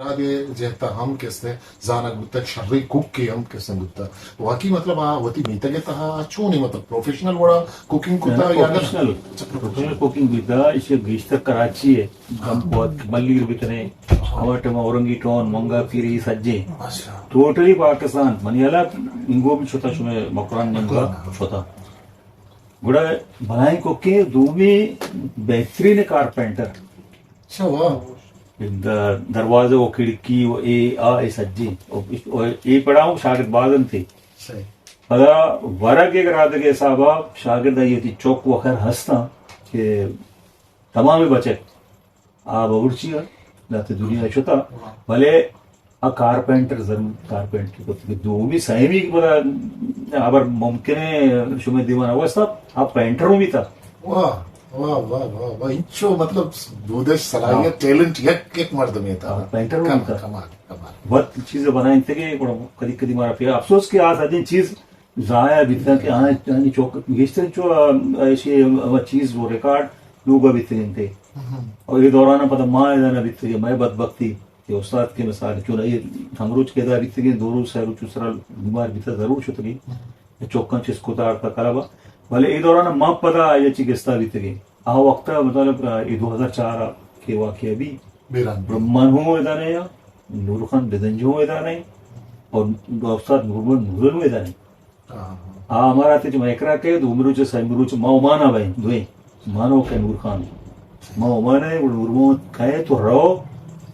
ادے جہتا ہم کستے زانگ بوتگ، شریں کوکے ہم کستے بوتگ۔ واقعی مطلب آ وتی میتگ ءِ تہا چونیں مطلب پروفیشنل وڑا کوکنگ کتا یا نہ؟ پروفیشنل، پروفیشنل کوکنگ بیتا، ایشی گیشتر کراچی ءَ، ہم وت ملیر بکنے، ہما ٹائم اورنگی ٹاؤن، منگا پیری سجے۔ اچھا۔ ٹوٹلی پاکستان، منی حالا انگو بھی شتا شمے مکران منگا شتا۔ گڑا بلائیں کوکے، دومی بہترین کارپینٹر۔ اچھا، واہ۔ د-، دروازہ و کھڑکی و اے آ اے سجیں۔ و، و اے پڑا ہوں شاگرد باز انت۔ صحیح۔ پدا ورگ ءِ گرادگ ءِ حسابا شاگرد آئی وتی چوک وخر ہستاں کہ تمام بچک آ بورچی ءَ داتے دنیا شتا۔ واہ۔ بلے آ کارپینٹر ضرور کارپینٹر کت کہ دومی سیمی کہ پدا ابر ممکن ہے شمے دیوان اوستا آ پینٹر ہوں بیتا۔ واہ، واہ، واہ، واہ، واہ، انچو مطلب دودش صلاحیت، ہاں۔ ٹیلنٹ یک، یک مردمے تہا۔ ہاں، پینٹر ہوں کم-، بیتا۔ کمال، کمال۔ وت چیز بنائیں تگے، گڑا کدی کدی مارا پیا افسوس کہ آ سجیں چیز ضائع بیتا کہ آ، آنی چوک گیشتر چو، آ، ایشی ہما چیز و ریکارڈ لوگا بیتگیں تے۔ ہم۔ اور یہ دوران پتہ ما ادا نہ بیتگے، مئے بدبختی کہ استاد کے مثال چون یہ ہم روچ کے ادا بیتگے، دو روچ، سہ روچ سرا بیمار بیتا، ضرور شتگے۔ ہم۔ چوکاں چست کتا آرتا کلبا۔ بلے اے دوران ما پدا آئی چی گستا بیتگیں۔ آ وقت مطلب اے دو ہزار چار کے واقعہ بھی۔ بیران۔ من ہوں ادا نہیں، نور خان بدنجو ہوں ادا نہیں، اور استاد نورمن نورل ہوں ادا نہیں۔ ہاں، ہاں۔ آ ہمارا تے جو مہکرا کے دو مروچ سہ مروچ ما مانا بھائی دوئے مانو کے نور خان۔ ما مانا ہے، نور محمد کہے تو رو،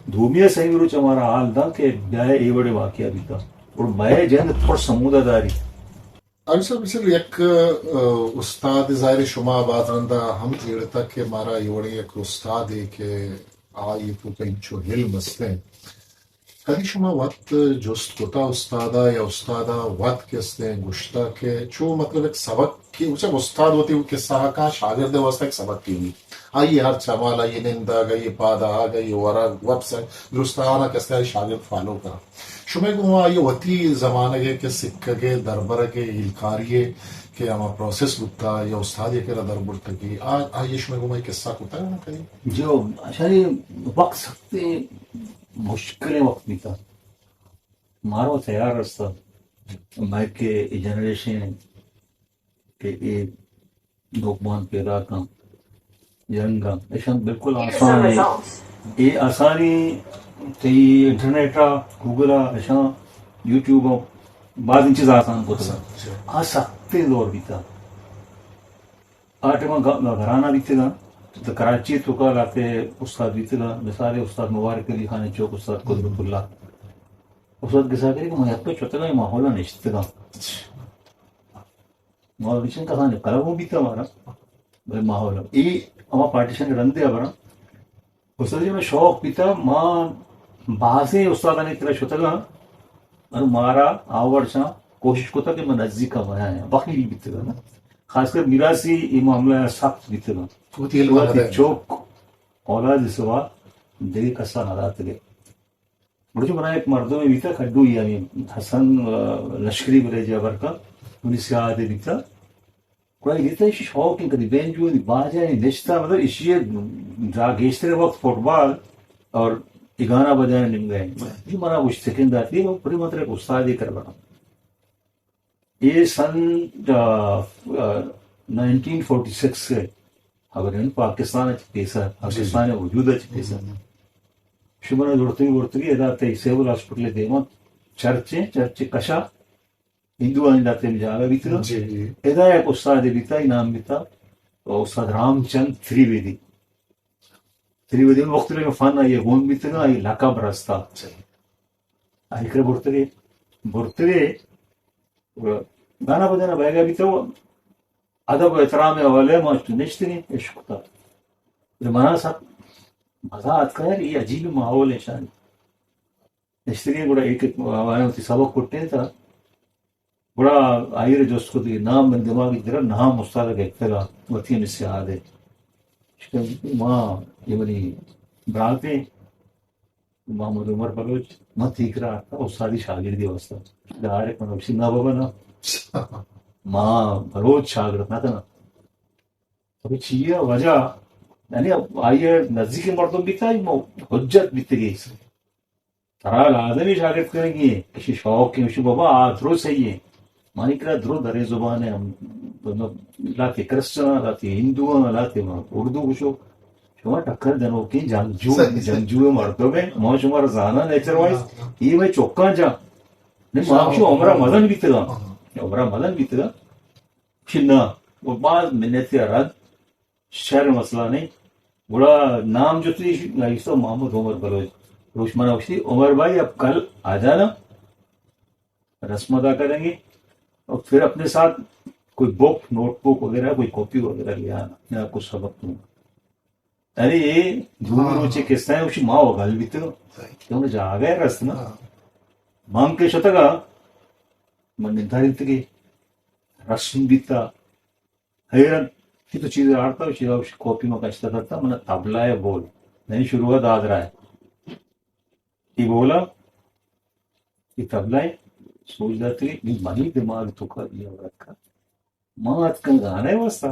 دومی سہ مروچ ہمارا حال دا کہ بیائے اے بڑے واقعہ بیتا۔ اور مئے جند پر سمودہ داری۔ علی صاحب، صرف یک، ء، استاد ظاہر شما باز رندا ہم جیڑتا کہ مارا یہ وڑیں یک استادے کہ آئی تو انچو علم استیں۔ کدی شما وت جست کتا استادا یا استادا وت کہ استیں گشتا کہ چو مطلب یک سبق کہ اچھا استاد ہوتے وہ قصہ کا شاگرد واسطہ یک سبق کی ہوئی۔ آئی ہر چمال، آئی نندگ، آئی پاد آگ، آئی ورگ، وپس، درستانا کسے آئی شاگرد فالو کرا۔ شمئے گوں آئی وتی زمانگ ء کہ سکگ ء دربرگ ء ہیلکاری ء کہ ہما پروسیس بوتا یا استاد ء کرا در برتگی، آ، آئی شمئے گوں اے قصہ کتگ نہ کدی؟ جو، اشانی وقت سخت مشکلیں وقت بیتا۔ مارا تیار رستا۔ مئے کہ جنریشن کہ اے لوگمان پیداکاں، جنگاں، اشاں بالکل آسان ہے۔ اے آسانی تئی انٹرنیٹ ء، گوگل ء، اشاں یوٹیوب ء، بعض چیز آسان کتگ۔ آ سختیں دور بیتا۔ آ ٹائم ء گھرانا بیتگاں، تو کراچی توکا لاتے استاد بیتگاں، مثال استاد مبارک علی خان چوک، استاد قدرت اللہ۔ استاد گسا کری کہ من یک چتگاں ماحول نشتگاں۔ ماحول گچین کسانیں کلب ہوں بیتا مارا، بلے ماحول اے ہما پارٹیشن رندے ابراں۔ استاد جی، من شوق بیتا، ما بازیں استادانی کرا شتگاں، اور مارا آورشاں کوشش کتا کہ من نزدیک بیاں، بخیل بیتگاں۔ خاص کر میراثی اے معاملہ سخت بیتگاں۔ وتی علم وتی نہ دائیں۔ چوک اولاد سوا دگہ کسا نہ داتگے۔ گڑا چہ منا یک مردمے بیتا کڈو، یعنی حسن، آ، لشکری ولیج ء برکا، منی سیاد بیتا۔ گڑا دیتا ایشی شوق انت کدی بینجو دی باجا نشتا، مطلب ایشی جا گیشتر وقت فٹبال اور اے گانا بجانا نمگا ہے۔ جی منا گوشت سکن داتی، پوری مطلب استادی کر بنا۔ اے سن، آ، آ، نائنٹین فورٹی سکس ء، اگر یعنی پاکستان ء چہ پیسر، جی، جی۔ پاکستان ء وجود ء چہ پیسر۔ ہم۔ شمن ء زرتگی برتگی ادا تئی سیول ہاسپٹل ء دیما چرچ ء، چرچ ء کشا ہندو آنی داتے جاگہ بیتگ۔ جی، جی۔ ادا یک استاد بیتا، نام بیتا استاد رام چند تریویدی۔ تریویدی مختلف فن آئی گون بیتگ، آئی لقب رستا۔ جی۔ آئی کرا برتگے، برتگے، گانا بجانا بئیگا بیتو، ادب و احترام حوالے ما تو نشتگیں، عشق کتا۔ منا سک مزہ آتکا یار، یہ عجیب ماحول ہے شاید۔ نشتگیں گڑا ایک، ایک آیاں وتی سبق کٹیں تا۔ گڑا آئی ء جست کت کہ نام من دماغ ء درا نام استاد ء گپتگ ء وتی ہمے سیاد ء۔ ما یہ منی براتیں محمد عمر بلوچ، من تئی کرا آتکاں استادی شاگردی واسطہ۔ ڈائریکٹ من گوشتی، نہ بابا نہ، ما بلوچ شاگرد نہ کناں۔ ابھی چیئے وجہ، یعنی آئی ء نزدیک مردم بیتا، حجت بیتگی۔ ترا لازمی شاگرد کنگی ہے، کسی شوق کے، بابا، آ درو صحیح ہے۔ مانی کرا درو درے زبان ہے، ہم، مطلب، لاتے کرسچن، لاتے ہندو، لاتے اردو گوشو۔ شما ٹکر جنوکیں جنگجو، صحیح، صحیح۔ جنگجو مردم ہے، ما شما را زانا نیچر وائز، ہاں، ہاں۔ یہ میں چوکاں جا۔ نہیں، ما ہاں، شو عمرہ ہاں۔ مزن بیتگا۔ ہاں۔ عمرہ مزن بیتگا۔ شنا، وہ بعض منت یا رد، شر مسئلہ نہیں۔ گڑا نام جو تھی، ایسا محمد عمر بلوچ۔ روش منا گوشتی، عمر بھائی، اب کل آ جانا، رسم ادا کریں گے، اور پھر اپنے ساتھ کوئی بک، نوٹ بک وغیرہ، کوئی کاپی وغیرہ لے آنا، میں آپ کو سبق دوں گا۔ یعنی یہ دومی، ہاں، روچے قصہ ہے، اسی ماں وہ گل بیتے ہو۔ صحیح۔ کہ انہیں جاگہ ہے رست نا۔ ہاں۔ من کے شتگا، من ننداری تکی، رسم بیتا، حیران، کہ تو چیزے آڑتا، چیزا کاپی ما کشتا کرتا، من طبلہ ہے بول۔ یعنی شروع ہے داد رائے۔ یہ بولا، یہ طبلہ ہے، سوچ داتے کہ منی دماغ تو کا یہ رکھا۔ ما اتکن گانے واسطہ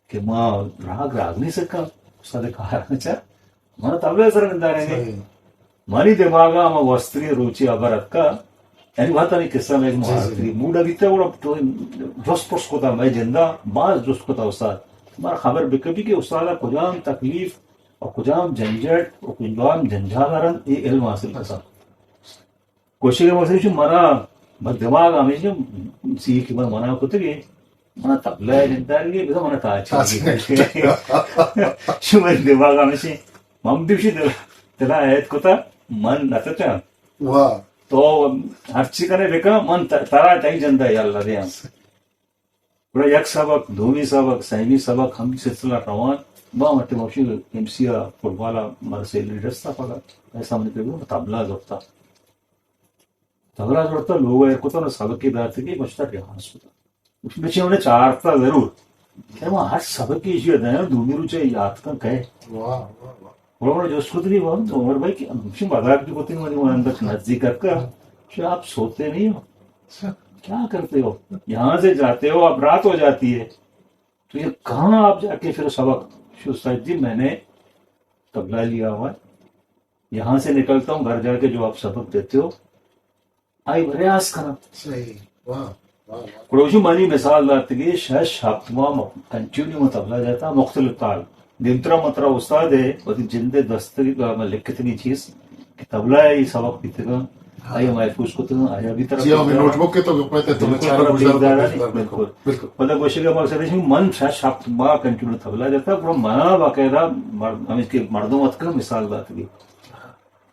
کہ ما راگ راگ نہیں سکا، استاد کار چا، من طبلہ سر نندارے نے۔ صحیح۔ منی دماغ ء ہما وستری روچی ہبر اتکا، یعنی وہد ہمے قصہ میں، جی، جی، مہارتری موڈ ابھی تک، اور اب تو جست پرس کتا، میں جندا باز جست کتا استاد۔ مارا خبر بکبی کہ استاد کجام تکلیف اور کجام جنجٹ اور کجام جنجال رند یہ علم حاصل کتا۔ گوشگ ء مقصد چو منا، من دماغ ہمیش سی کہ من منع کتگی، منا طبلہ ء نندارگی، بزاں منا تاچ، تاچ۔ شو من دماغ ہمیش، من بھی شی دل، دلا عید کتا، من نتچا۔ واہ۔ تو ہرچی کنے بکا، من ت-، ترا تئی جندہ یلا دیاں۔ گڑا یک سبق، دومی سبق، سیمی سبق، ہم سلسلہ روان۔ ما مٹے موشی ایم سی ء فٹبال ء مدرسہ لیڈر سا پدا۔ ایسا من کہ طبلہ زرتا۔ طبلہ زرتا، لوگ ایر کتا، نہ سبقی داتے کہ مشتا ریاض کتا۔ اس میں چھ انہیں چارتا ضرور۔ کہ ما ہر سبقی ایشی دیں، دومی روچے یاد کن کہے۔ واہ، واہ، واہ۔ بڑا بڑا جوست کتگی، بابا عمر بھائی کہ ہمشی مذاق بھی کتگی، منی من اندر نزدیک کر کر، کہ آپ سوتے نہیں ہو؟ اچھا۔ کیا کرتے ہو؟ یہاں سے جاتے ہو، اب رات ہو جاتی ہے، تو یہ کہاں آپ جا کے پھر سبق؟ شو سر جی، میں نے طبلہ لیا ہوا ہے، یہاں سے نکلتا ہوں، گھر جا کے جو آپ سبق دیتے ہو، آئی ریاض کناں۔ صحیح۔ واہ، واہ، واہ۔ گڑا چو منی مثال داتگی، شش ہپت ماہ مک-، کنٹینیو من طبلہ جاتا، مختلف تال۔ دیمترا من ترا استاد ہے، وتی جند ء دستگی ء من لکھتگیں چیز، کہ طبلہ ء اے سبق بیتگاں، آئی ء محفوظ کتگاں، آئی ء بھی طرف جی، ہمیں نوٹ بک کے تو پہ تو بالکل، چار طرف گزار دیدار کر، نہیں، گزار کر۔ بالکل۔ بالکل۔ پدا گوشگ ء مقصد ہے، من شش ہپت ماہ کنٹینیو طبلہ جاتا، گڑا منا باقاعدہ مر-، ہمیں کہ مردم اتکا مثال داتگی۔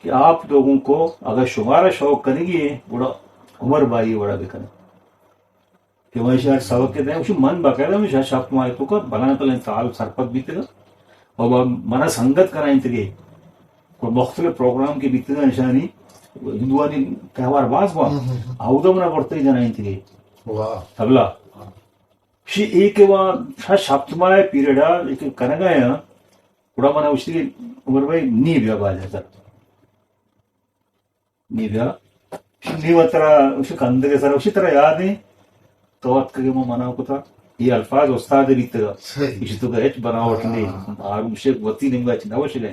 کہ آپ لوگوں کو اگر شمارا شوق کنگی ہے، گڑا عمر بھائی وڑا بکنے۔ کہ من شاید سبق کے دیں، من باقاعدہ من شاید شپ ماہ تو کا بلائیں بلائیں تال سرپد بیتگا۔ اور منا سنگت کرائیں تگے، کوئی مختلف پروگرام کے بیتگا نشانی، ہندوانی تہوار باز با، ہم، ہم، ہم۔ آودا منا برتے جنائیں تگے۔ واہ۔ طبلہ۔ شی ایک وا شش ہپت ماہ پیریڈ ء ایک کنگا یا، گڑا منا گوشتی کہ عمر بھائی نی بیا بازار تر۔ نی بیا۔ شی نی و ترا، شی کندگ سر، شی ترا یاد ہے؟ تو اتکگے ما منع کتا۔ یہ الفاظ استاد بیتگا۔ صحیح۔ شی تو کہ ہچ بناوٹ نہیں۔ ہاں۔ آ گوشے وتی نمگا چ نہ گوشگے۔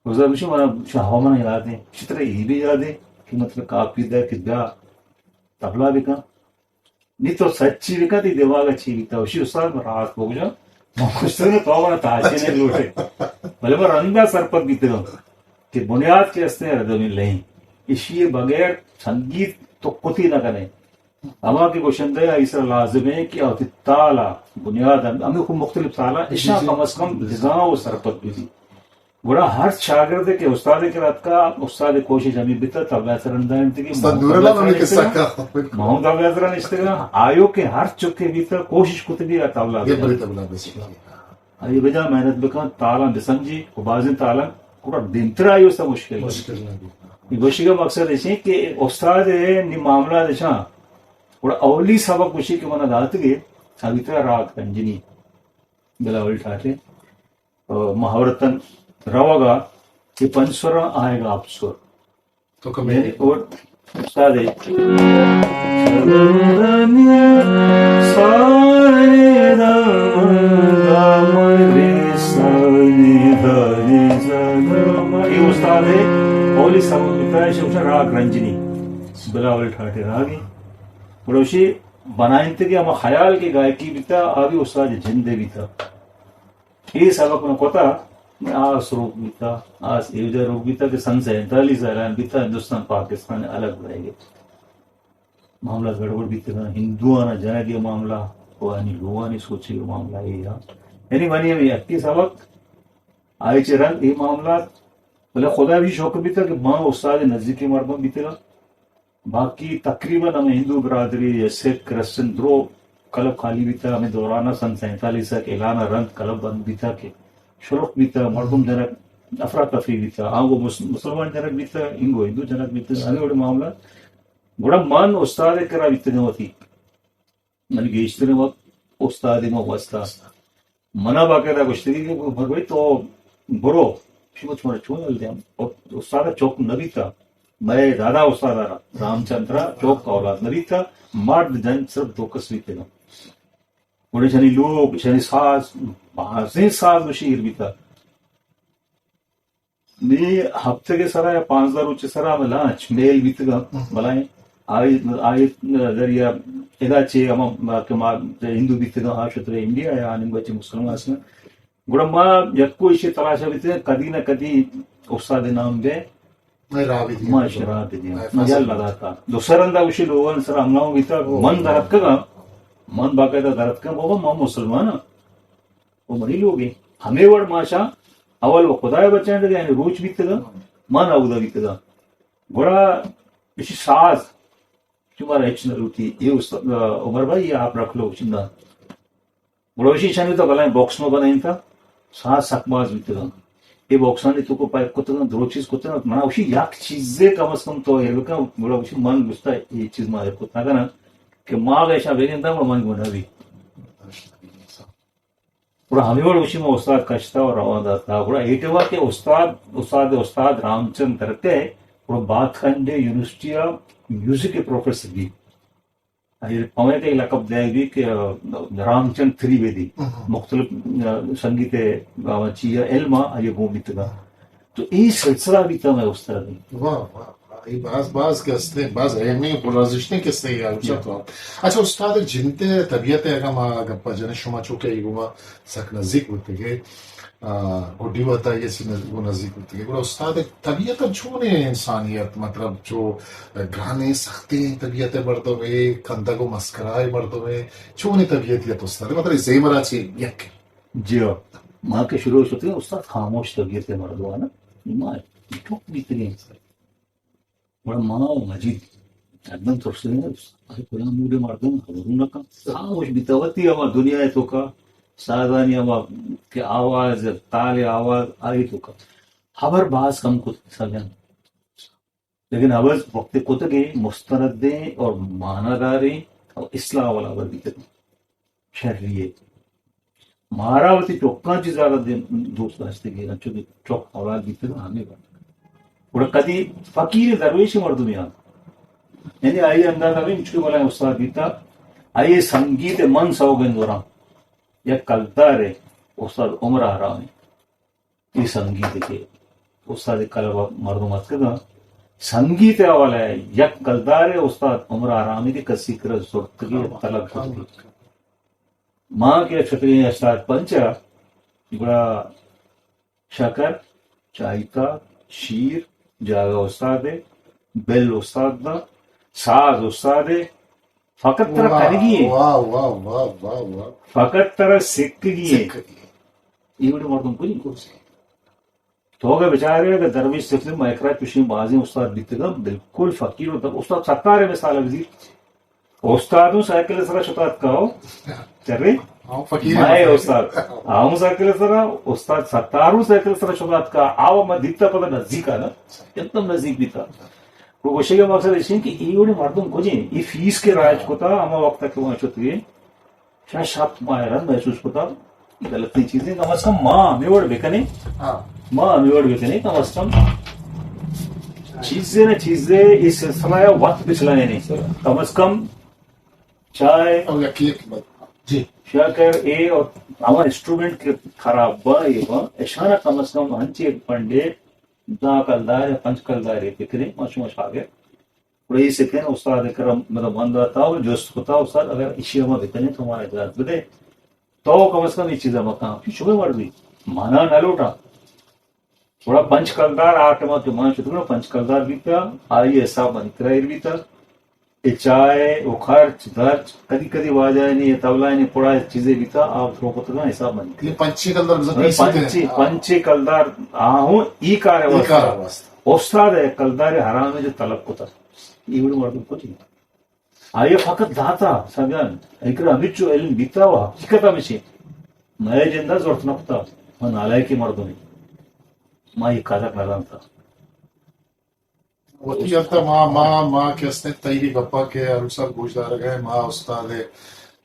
روزا گوشی منا شاہ منا یاد ہے۔ شی ترا یہ بھی یاد ہے کہ مطلب کاپی دے کہ بیا طبلہ بکن۔ نی تو سچی بکن، تئی دماغ ء چی بیتا؟ اشی استاد من راست بگوشاں، من گوشتگ تو منا تاچین ء لوٹے، بلے من رندا سرپد بیتگاں کہ بنیاد کہ استیں ردمیں لیں، اشی ء بغیر سنگیت تو کتی نہ کنے۔ ہما کہ گوشندہ ء ایسر لازم ہے کہ آ وتی تال ء بنیاد ہم-، ہمیں کو مختلف تال ء اشاں جی، جی۔ کم از کم بزاں و سرپد بی۔ گڑا ہر شاگردے کہ استادے کرا اتکا، استادے کوشش ہمے بیتا، طبلہ سرا نندارینتگی، استاد نوراللہ ہمے قصہ کا، بالکل۔ ما ہم طبلہ سرا نشتگاں، آیوکیں ہر چکے بیتا، کوشش کتگی آ طبلہ بجا۔ طبلہ بجا۔ آئی بجا محنت بکن، تالاں بسمجی، و بازیں تالاں گڑا دیمترا آئی واسطہ مشکل۔ مشکل نہ بیت۔ یہ گوشی کا مقصد ایسے کہ استاد ہے، نی معاملہ دشاں، گڑا اولی سبق گوشی کہ منا داتگے، ابھی تو راگ تنجنی، بلاول ٹاٹے۔ محاورتاً روگ ء کہ پنچ سر آئے گا آپ سر۔ تو کمے یعنی اور استاد ہے۔ یہ استاد ہے۔ اولی سبب بیتا، ایشی گوشا راگ رنجنی، بلاول ٹھاٹے راگی۔ گڑا ایشی بنائینتگی ہما خیال کہ گائکی بیتا، آ بھی استاد جندے بیتا۔ اے سبق من کتا، آس روک بیتا، آس ایوجا روک بیتا کہ سن سینتالیس اعلان بیتا، ہندوستان پاکستان الگ رہ گئے۔ معاملہ گڑبڑ بیتگاں، ہندوآنا جنگ ءِ معاملہ، و آنی لوگانی سوچگ ءِ معاملہ اے ہاں۔ یعنی منی ہمے یکے سبق، آئی چہ رند اے معاملات، بلے خدا بھی شکر بیتا کہ ما استاد نزدیکی مردم بیتگاں۔ باقی تقریباً ہمے ہندو برادری یا سکھ، کرسچن درو کلب خالی بیتا، ہمے دوران سن سینتالیس ءَ کہ اعلان رند کلب بند بیتا کہ شلوک بیتا، مردم جنگ افراتفری بیتا، آنگو مس-، مسلمان جنگ بیتا، انگو ہندو جنگ بیتا، ہمے وڑیں معاملہ۔ گڑا من استاد ءِ کرا بیتگاں وتی۔ من گیشتریں وقت استاد ءِ ما واسطہ۔ منا باقاعدہ گوشتگی کہ عمر بھائی تو برو، شما چون چون یل دیاں؟ استاد چوک نہ بیتا۔ مئے دادا استاد را، رام چندر ءَ چوک اولاد نہ بیتا، مرد جن صرف دو کس بیتگاں۔ گڑا شنی لوگ، شنی ساز، بازیں ساز و شیر بیتا۔ نی ہفتگ ءِ سرا یا پانزدہ روچ ءِ سرا ہمے لانچ میل بیتگاں، بلائیں آئی، آئی ذریعہ ادا چہ ہما کہ ما ہندو بیتگاں، آ شتر انڈیا یا آنی بچے مسلمان ہستن۔ گڑا ما یکو ایشی تلاشا بیتگاں، کدی نہ کدی استاد نام بے ما شراب دیاں۔ ما یل لگاتا۔ دو سرندا گوشی لوگان سرا ہملا بیتا، من درتکگاں، من باقاعدہ درتکگاں، بابا ما مسلمان ہاں۔ و منی لوگے۔ ہمے وڑ ماشاں اول و خدای بچائینتگ، یعنی روچ بیتگا، من اودا بیتگا۔ گڑا اشی ساز، شمارا ہچ نہ لوٹی، اے است-، عمر بھائی، اے آپ رکھ لو، چندہ۔ گڑا اشی شنی تو بلائیں باکس ما بنائینتا، ساز سک باز بیتگا۔ اے باکسانی توکا پیک کتگا، درو چیز کتگا، منا اشی یک چیزے کم از کم تو ایر بکن، گڑا اشی من گستا اے چیز ما ایر کت نہ کناں کہ ما اگہ اشاں بگنداں، گڑا من گناہ بی۔ گڑا ہمے وڑ گوشی ما استاد کشتا و روان داتا۔ گڑا اے ٹائما کہ استاد، استاد، استاد رامچند ترکے، گڑا باتکنڈے یونیورسٹی ءَ میوزک ءِ پروفیسر بی۔ آئی پمے کہ لقب دے بی کہ رامچند تری ویدی۔ مختلف، آ، سنگیت ءِ، آ، چی ءِ علم ءَ آئی گون بیتگا۔ تو اے سلسلہ بیتا مئے استاد ءِ۔ واہ، واہ، واہ۔ اے باز، باز کہ استیں، باز اہمیں، گلارزشتیں کہ استیں یار، جی۔ تو۔ اچھا، استاد جند ءِ طبیعت ءِ اگاں ما گپا جنیں، شما چونکہ اے گوما سک نزیک بوتگے، آ، گڈی وتا اے سی نز-، گوں نزیک بوتگے۔ گڑا استاد طبیعت چونیں انسانیت، مطلب چو گرانیں سختیں طبیعت ءِ مردمے، کندگ و مسکرا ءِ مردمے، چونیں طبیعتے ات استاد؟ مطلب زیمرا چی یک۔ جی ہو۔ ما کہ شروع شتگیں استاد خاموش طبیعت ءِ مردم آنا، ما چپ بیتگیں۔ گڑا ما و مجید چندن ترسیں، آئی کجام موڈ ءِ مردم، خبرو نہ کن۔ خاموش بیتا وتی ہما دنیا ءِ توکا، سازانی ہما کہ آواز، تال آواز، آئی توکا۔ خبر باز کم کت سگن۔ لیکن عوض وقت کتگیں مستندیں اور معناداریں اور اصلاح والا خبر بیتگیں۔ شری ءَ۔ مارا وتی چکاں چہ زیادہ دیم-، دوست داشتگی، انچو کہ چک اولاد بیتگ ہمے وڑ۔ گڑا کدی فقیر درویش مردمے آں۔ یعنی آئی اندازہ بھی مشکل والا استاد بیتا، آئی سنگیت من سوگند وراں۔ یک کلدار ہے استاد عمر آرام ہے۔ اے سنگیت کہ استاد کلب ءَ مردم اتکگاں، سنگیت ءِ حوالہ ءَ یک کلدارے استاد عمر آرامی کہ کسی کرا زرتگی، طلب کتگی۔ ما کہ شتگیں ہشتاد پنچ ءَ، گڑا شکر، چائیتا، شیر، جاگہ استاد ءَ، بل استاد داں، ساز استاد ءَ، فقط ترا واہ، کنگی ہے۔ واہ، واہ، واہ، واہ، واہ۔ فقط ترا سکگی ہے۔ سکگی ہے۔ اے وڑیں مردم کجی؟ تو اگہ بچارے، اگہ درویش صفت مائکرا چوشیں بازیں استاد بیتگاں، بالکل فقیر و در-، استاد ستار ءِ مثال بزیر۔ استاد ہوں سائیکل سرا شتات کاؤ، چرے؟ ہاں، فقیر مائے استاد۔ ہاں، ہوں سائیکل سرا، استاد ستار ہوں سائیکل سرا شتات کا، آو ما دیتا پدا نزدیک آنا، ایک دم نزدیک بیتا۔ تو گوشے کا مقصد ایشیں کہ اے وڑیں مردم کجیں، اے فیس کہ رائج کتا، ہما وقت کہ وہاں شتگے، شاید شپ ماہ رند محسوس کتا، غلطیں چیزیں، کم از کم ما ہمے وڑ بکنیں، ہاں۔ ما ہمے وڑ بکنیں، کم از کم چیزے نہ چیزے اے سلسلہ ءَ وقت بچلائیں، کم از کم چائے، او یکی یک بات۔ جی۔ شکر اے اور ہما انسٹرومنٹ کہ خراب با، اے با، اشانا کم از کم ہنچے پنڈے دہ کلدار یا پنچ کلدار ءِ بکنیں، ما شما شاگرد۔ گڑا اے سکین استاد ءِ کرا مطلب من داتا و جست کتا، استاد اگر ایشی ءَ ما بکنیں تو مارا اجازت بدے۔ تو کم از کم اے چیزا مکن، کہ شمئے مرضی، منا نہ لوٹاں۔ گڑا پنچ کلدار آ ٹائما کہ من شتگاں پنچ کلدار بیتا، آئی حساب منی کرا ایر بیتا۔ اے چائے و خرچ درچ، کدی کدی واجہ نے طبلہ نے پڑا چیزے بیتا، آ ترو کتگاں حساب منی کرا۔ اے پنچے کلدار بزاں پیسے تے۔ پنچے، پنچے کلدار آ ہوں ای کار ءِ اے واسطہ۔ کار ءِ واسطہ۔ استاد ءَ کلدار حرام ءَ جو طلب کتا۔ اے وڑیں مردم کچھ نہیں۔ آئی ءَ فقط داتا، سمجھان، اے کرا ہمچو علم بیتا و حقیقت ہمشی۔ مئے جندا زرت نہ کتا، ما نالائکیں مردمے۔ ما اے قدر نہ زانتا۔ وتی انت ما، ما، ما کہ استیں تئی گپا کہ ہر سال گوش دارگا ایں، ما استاد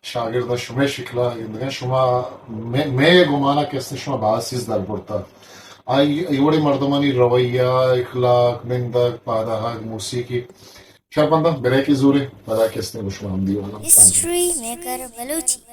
شاگرد شمئے شکلا گندگا ایں، شما مئے، مئے گمانا کہ استیں شما باز چیز در برتا۔ آئی، اے وڑیں مردمانی رویہ، اخلاق، نندگ، پاداہگ، موسیقی، شرپنداں بریکے زوریں، پدا کہ استیں گوں شما ہم دیوان۔ History maker Balochi.